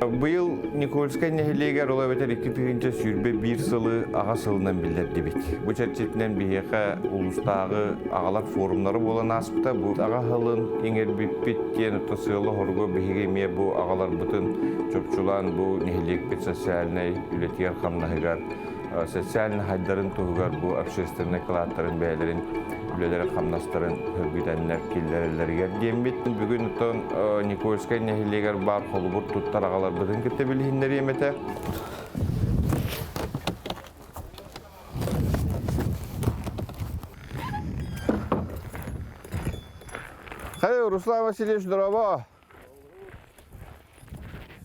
Быйыл Никольскай нэһилиэгэр ол эбэтэр 2021 сылы аҕа сылынан биллэрдибит. Бу чэрчитинэн биһиэхэ улуустааҕы аҕалар форумнара буолан ааспыта. Бу аҕа сылын иҥэрбиппит диэн оттон сыала-соруга биһиги эмиэ бу аҕаларбытын чопчулаан бу нэһилиэкпит социальнай үлэтигэр-хамнаһыгар социальнай хайдарын туһугар бу общественнай кылааттарын бэйэлэрин үлэлэрин-хамнастарын сөргүтэннэр киллэрэллэригэр диэммит. Бүгүн оттон Никольскай нэһилиэгэр баар холобур туттар аҕаларбытын кытта билиһиннэриэм этэ. Хай, Руслан Васильевич, здорово!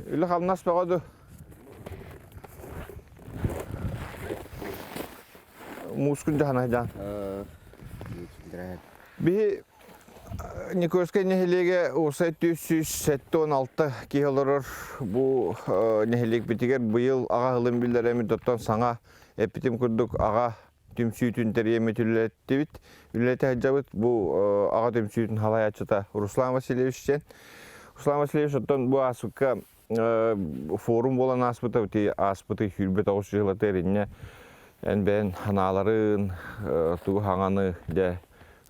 Үлэ-хамнас бөҕө ду? Муускун дьаһана дьаан. Биһи Никольскай нэһилиэгэ уопсай 476 киһи олорор бу нэһилиэкпитигэр быйыл аҕа сылын биллэремит оттон саҥа эппитим курдук аҕа түмсүүтүн тэрийэммит үлэлэттибит. Үлэлэтэ сылдьабыт бу аҕа түмсүүтүн салайааччыта Руслан Васильевич диэн. Руслан Васильевич оттон бу ааспыкка форум буолан ааспыта ити ааспыты 29 дьылата эриннэ эн бэйэн ханааларын тугу хаҥаны дьэ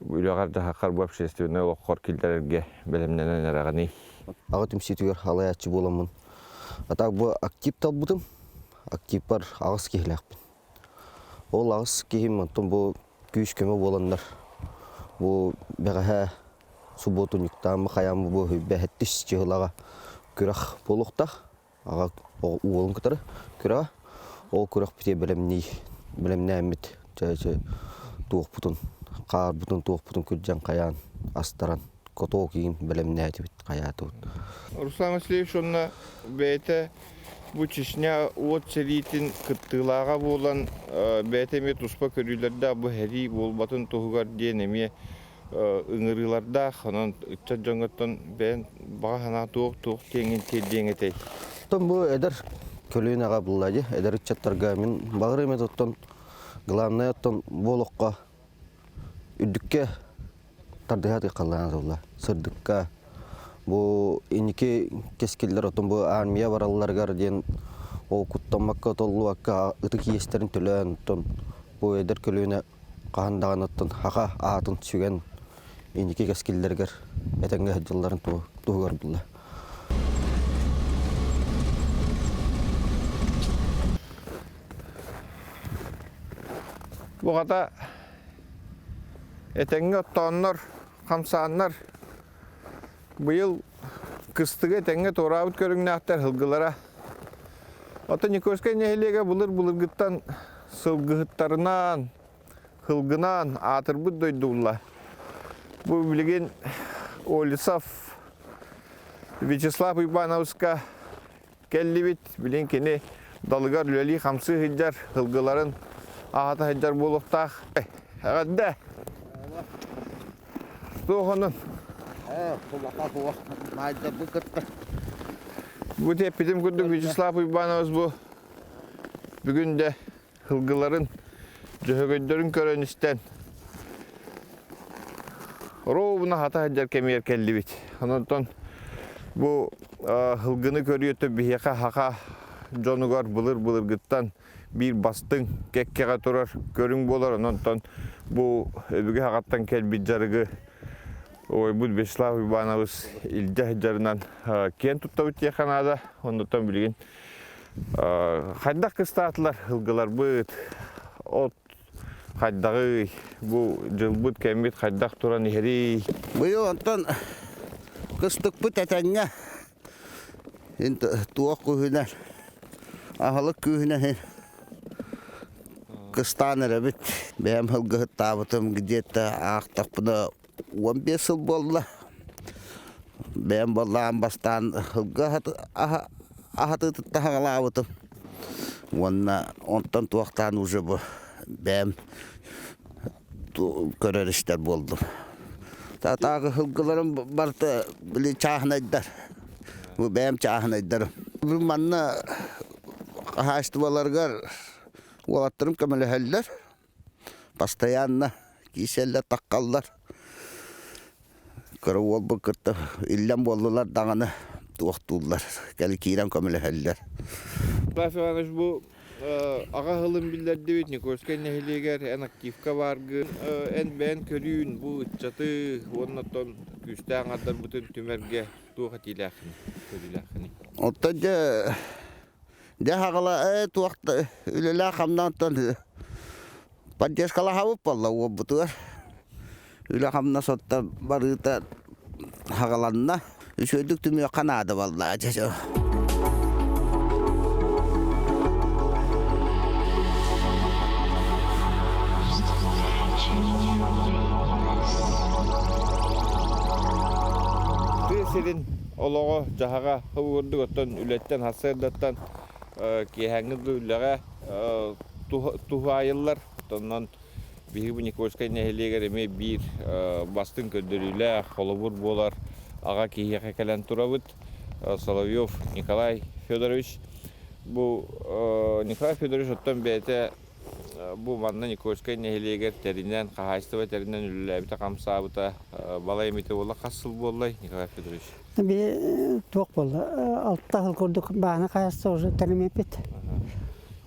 үлэҕэр дьаһаххар бу общественнай олоххор киллэрэргэ бэлэмнэнэн эрэҕиний? Аҕа түмсүүтүгэр салайааччы буоламмын а так бу актив талбытым активпар аҕыс киһилээхпин Ол аҕыс киһим онтон бу күүс-көмө буоланнар бу бэҕэһээ субуотунньуктааммы хайааммы бу бэһэттис чыһылаҕа күрэх буолуохтаах. Аҕа уолун кытары күрэҕэ. Ол күрэхпитигэр бэлэмнии бэлэмнээммит чэ туохпутун хаарбытын туохпутун күрдьэн хайаан астаран котуок иин бэлэмнээтибит хайаатыбыт. Руслан Васильевич уонна бэйэтэ Бу Чечня уот сэриитин кыттыылааҕа буолан, бэйэтэ эмиэ туспа көрүүлэрдээх бу сэрии буолбатын туһугар диэн эмиэ ыҥырыылардаах. Онон ыччат дьоҥҥоттон бэйэн баҕа санаа туох-туох диэҥин тиэрдиэҥ этэй? Оттон бу эдэр көлүөнэҕэ булла дии, эдэр ыччаттарга мин баҕарыам этэ оттон главное оттон бу олоххо үрдүккэ тардыһа тыыккаллаан туолла. Сырдыкка бу инники кэскиллэр отон бу армия баралларыгар диэн ол куттаммакка толлубакка ытык иэстэрин төлөөн оттон бу эдэр көлүөнэ хаһан даҕаны оттон хаха аатын сүгэн инники кэскиллэригэр этэҥҥэ сылдьалларын туһугар булла. Буҕата Этэҥҥэ оттооннор, хамсааннар быйыл кыстыгы этэҥҥэ туораабыт көрүҥнээхтэр сылгылара. Оттон Никольскай нэһилиэгэ былыр-былыргыттан сылгыһыттарынан, сылгынан аатырбыт дойдулла. Бу билигин Олесов Вячеслав Ивановичка Кэллибит, билин кини далыгар үлэлии-хамсыы сылдьар, сылгыларын аһата сылдьар буолуохтаах. Эҕэрдэ! Туох онон? Бу эппитим курдук Вячеслав Уйбанович бу бүгүн де сылгыларын, дьөһөгөйдөрүн көрөн истэн ровно хата сылдьар кэмигэр кэллибит. Онтон бу сылгыны көрүүтэ биһиэхэ хаха дьонугар былыр-былыргыттан биир бастыҥ кэккэҕэ турар көрүҥ буолар. Онтон бу өбүгэ хаҕаттан кэлбит дьарыгы Ойбут Вячеслав Иванович илдьэ сылдьарынан киэн туттабыт диэххэ наада. Оннуттан билигин Хайдах кыстаатылар сылгыларбыт, от хайдаҕый, бу дьылбыт кэммит хайдах туран иһэрий? Быйыл онтон кыстыкпыт этэҥҥэ туох күүһүнэн, аһылык күүһүнэн кыстаан эрэбит. Бэйэм сылгыһыттаабытым где-то аахтахпына 15 сыл буолла. Бэйэм буоллаҕым бастаан сылгы аһатыытыттан саҕалаабытым. Уонна онтон туохтаан уже бу бэйэм көрөр-истэр буоллум. Татааҕы сылгыларым барыта били чааһынайдар. Бу бэйэм чааһынайдарым. Бу манна хаһаайыстыбаларыгар уолаттарым көмөлөһөллөр. Постоянно киисэллэр, таххаллар. Кыра уолбун кытта иллэҥ буоллулар даҕаны. туохтууллар, кэлин киирэн көмөлөһөллөр. Павел Иванович, бу аҕа ыһылын биллэрдибит Никольскай нэһилиэгэр эн активка бааргын, эн бэйэн көрүүн бу ыччаты уонна оттон күүстээх аҥардарбытын түмэргэ туох этиилээххиний, көрүүлээххиний? Оттон дьэ дьэ хаҕала ээ туох да үлэлээх хамнаантан поддержкалаһабыт буолла уолбутугар. Үлэ-хамнас оттон барыыта хаҕаланна. Үчүгэйдик түмүөххэ наада буолла дьэ. Тыа сирин олоҕо-дьаһаҕа курдук оттон үлэттэн сарсыардаттан киэһээҥҥи үлэҕэ туһаайыллар. Онон биһиги бу Никольскай нэһилиэгэр эмиэ биир бастыҥ көрдөрүүлээх, холобур буолар аҕа киһиэхэ кэлэн турабыт. Соловьев Николай Федорович. Бу Николай Федорович оттон бэйэтэ бу манна Никольскай нэһилиэгэр тэринэн, хаһаайыстыба тэринэн үлэлээбитэ-хамсаабыта балай эмитэ буолла. Хас сыл буоллай, Николай Федорович? Би туох буолла? Алта сыл курдук бааны хаһаайыстыба уже тэриммиппит.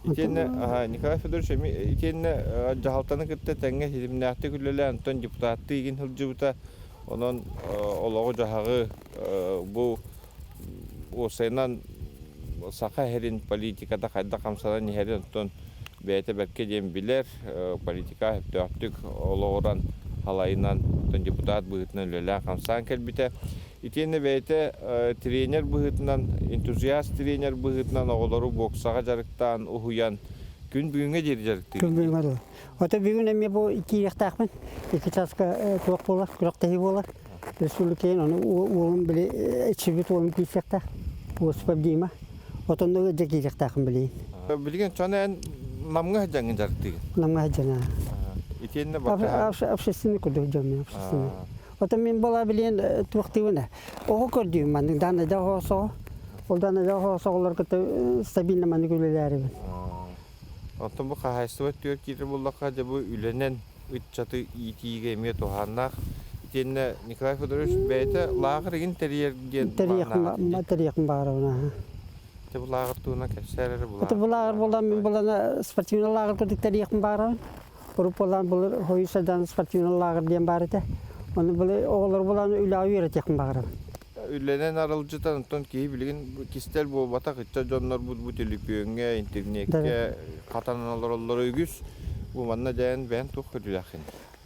Итиэннэ Николай Федорович итиэннэ дьаһалтаны кытта тэҥҥэ ситимнээхтик үлэлээн, онтон депутаттыы игин сылдьыбыта. Онон олоҕу-дьаһаҕы бу уопсайынан саха иһэрин политиката хайдах хамсанан иһэрин оттон бэйэтэ бэркэ диэн билэр, политика сөптөөхтүк олоҕуран халайынан оттон депутат быһыытынан үлэлээн-хамсаан кэлбитэ. Итиэннэ бэйэтэ тренер быһыытынан, энтузиаст тренер быһыытынан оҕолору боксаҕа дьарыктаан, уһуйан күн бүгүҥҥэ диэри дьарыктыыр. Күн бүгүҥҥэ дылы. Ото бүгүн эмиэ бу киириэхтээхпин. Икки чааска туох буолар, күрэхтэһии буолар. Республикаҕа ону уолум били иччибит уолум киирсиэхтээх. Осипов Дима. Отонно дьэ киириэхтээхпин билигин. Билигин чон эн Намҥа сылдьаҥҥын дьарыктыыгын? Намҥа сылдьан. Итиэннэ бакка Общественный курдук дьон общественный. Отон мин буола билиэн туохтуубун ээ. Оҕо көрдүүм маннык даанайда оҕо Ол даанайда оҕо соҕолор кытта стабильно маннык үлэлээрибин. Оттон бу хаһаайыстыба түөр киирэр буоллахха, дьэ бу үлэнэн ыччаты иитиигэ эмиэ туһааннаах. Итиэннэ Николай Федорович бэйэтэ лааҕыр игин тэрийэр диэн Тэрийиэхпин баҕарабын. Дьэ бу лааҕыр туһунан кэпсээр эрэ бу бу лааҕыр буолан мин булана спортивный лааҕыр курдук тэрийиэхпин баҕарабын. Урут буолан былыр Хойусадан спортивный лааҕыр диэн баар этэ. Ону былы оҕолору булан үлэҕэ үөрэтиэхпин баҕарабын. Үлэнэн аралдьытан, онтон киһи билигин кистэл буолбатах ыччат дьоннорбут бу төлөпүөҥҥэ, интернеккэ хатанан олороллоро үгүс. Бу манна дьээн бэйэн туох көрүүлээххин?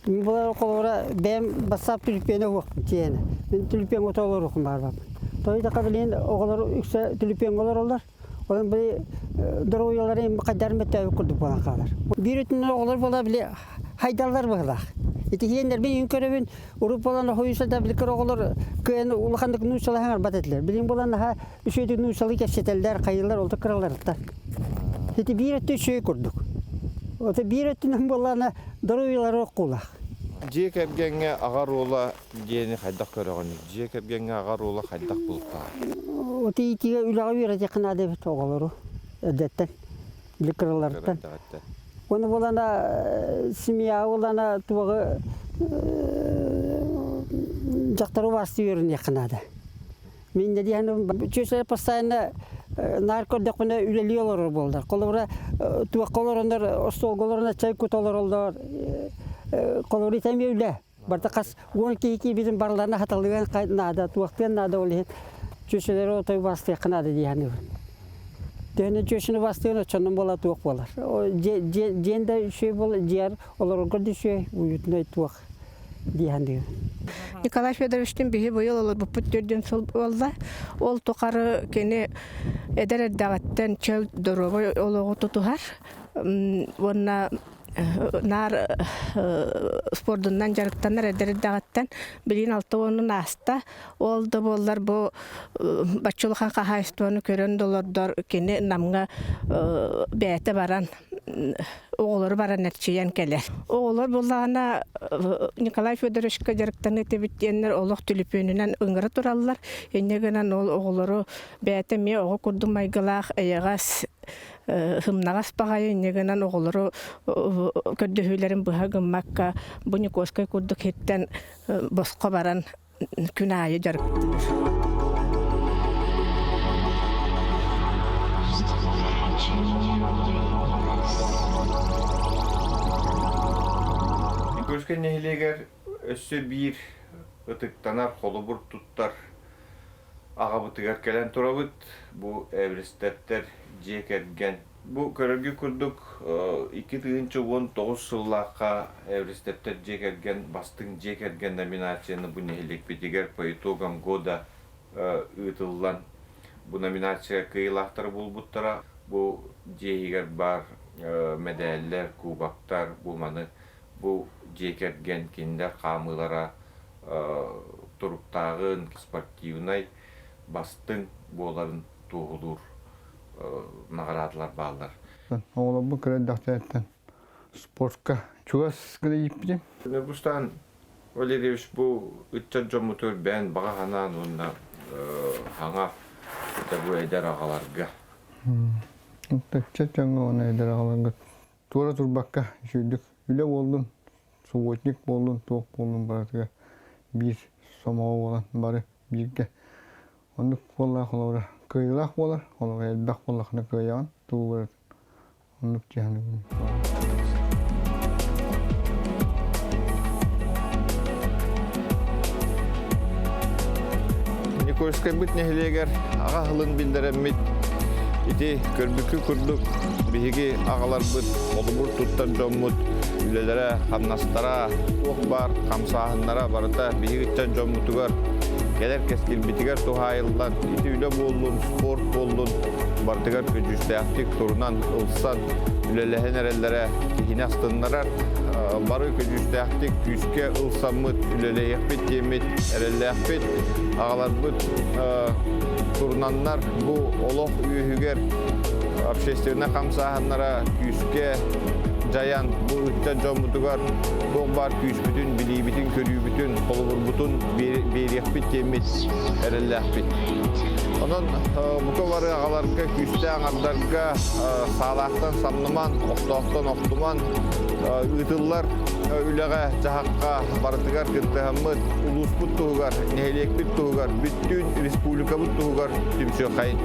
Мин булар холобура бэйэм бассаап түлүпүөнэ уохпун тиэйэнэ. Мин түлүпүөҥҥэ отолоруохпун баарбаппын. Тоҕо билигин оҕолор үксэ түлүпүөҥҥэ олороллор. Онон били доруобуйаларын хайдарын мөттөөбүт курдук буолан хаалар. Биир өттүнэн оҕолор буола били хайдаллар быһылаах. Ити иһиэннэрбин көрөбүн, урут буолан хойуса да били кыра оҕолор кыайан улаханнык нууччалаһан барбат этилэр. Билин буолан наһаа үчүгэйдик нууччалыы кэпсэтэллэр, хайыылар олто кыраларыттан. Ити биир өттө үчүгэй курдук. Ото биир өттүнэн буоллаҕына доруобуйалара оххуулаах. Дьиэ кэргэҥҥэ аҕа оруола Дьиэни хайдах көрөҕүнүй? Дьиэ кэргэҥҥэ аҕа оруола хайдах бултаах? Вот иитиигэ үлэҕэ үөрэтиэххэ наада эбит оҕолору эрдэттэн, били кыраларыттан. Уонна буолана семья буолана туоҕу дьахтары убаастыы үөрэниэххэ наада. Мин да диэн чүөсэ постоянно наар көрдөхпүнэ үлэлии олорор буоллар. Холобура туохха олороннор остуолга олороннор чай кута олороллор. Холобура итэмиэ үлэ. Барыта хас уон киһи киирбитин барыларына хаталыан наада, туохтуон наада ол иһин чүөчэлэри отой бастыахха наада дии саныыбын. Төһөнөн чүөчэни бастыан оччонон буола туох буолар. Дьиэн да үчүгэй буолар, дьиэр олорорго да үчүгэй, уютнай туох дии саныыбын. Николай Федоровичтыын биһи быйыл олорбуппут төрдүн сыл буолла. Ол тухары кини эдэр эрдэҕиттэн чөл доруобай олоҕу тутуһар уонна наар спордунан дьарыктанар эдэр эрдэҕиттэн билигин алта уонун ааста. Ол да буоллар бу бачча улахан хаһаайыстыбаны көрөн да олордор кини Намҥа бэйэтэ баран оҕолору баран эрчийэн кэлэр. Оҕолор буоллаҕына Николай Федоровичка дьарыктаныа этибит диэннэр олох түлүпүөнүнэн ыҥыра тураллар. Инньэ гынан ол оҕолору бэйэтэ эмиэ оҕо курдук майгылаах, эйэҕэс сымнаҕас баҕайы инньэ гынан оҕолору көрдөһүүлэрин быһа гыммакка бу Ньукуоскай курдук иһиттэн босхо баран күн аайы дьарыктыыр. Никольскай нэһилиэгэр өссө биир ытыктанар, холобур туттар аҕабытыгар кэлэн турабыт. Бу Эверстептэр дьиэ кэргэн. Бу көрөргүт курдук 2019 сыллаахха Эверстептэр дьиэ кэргэн бастыҥ дьиэ кэргэн номинацияны бу нэһилиэкпитигэр по итогам года ыытыллан бу номинация кыайыылаахтара буолбуттара. Бу дьиэ иһигэр баар мэдээллэр, кубоктар, бу маны бу дьиэ кэргэн кинилэр хаамыылара туруктааҕын, спортивнай бастыҥ буоларын туоһулуур наҕараадалар бааллар. Оҕолорбун кыра эрдэхтэриттэн спортка чугас гына ииппитим. Ньургустаан Валерьевич бу ыччат дьоммутугар бэйэн баҕа санаан уонна хаҥа бу эдэр аҕаларга. Ыччат дьоҥҥо уонна эдэр аҕаларга туора турбакка үчүгэйдик үлэ буоллун, субботник буоллун, туох буоллун барытыгар биир сомоҕо буолан бары бииргэ оннук буоллаах холобура кыайыылаах буолар, холобура элбэх буоллахына кыайаҕын, тугу барытын оннук дьаһаныбын. Никольскайбыт нэһилиэгэр аҕа аһылын биллэрэммит ити көрбүккү курдук биһиги аҕаларбыт холобур туттар дьоммут үлэлэрэ, хамнастара, туох баар хамсааһыннара барыта биһиги ыччат дьоммутугар кэлэр кэскилбитигэр туһаайыллан ити үлэ буоллун, спорт буоллун барытыгар көдьүүстээхтик турунан ылсан үлэлэһэн эрэллэрэ киһини астыннарар. Бары көдьүүстээхтик күүскэ ылсаммыт үлэлэһиэхпит диэммит эрэллээхпит. Аҕаларбыт турунаннар бу олох үөһүгэр общественнай хамсааһыннара күүскэ дьайан бу ыччат дьоммутугар туох баар күүспүтүн, билиибитин, көрүүбүтүн, холобурбутун биэриэхпит диэммит эрэллээхпит. Онон бука бары аҕаларга күүстээх аҥардарга саалаахтан самныман, охтоохтон охтуман ыытыллар үлэҕэ, дьаһахха барытыгар кыттыһаммыт улууспут туһугар, нэһилиэкпит туһугар, бүттүүн республикабыт туһугар түмсүөххэйин.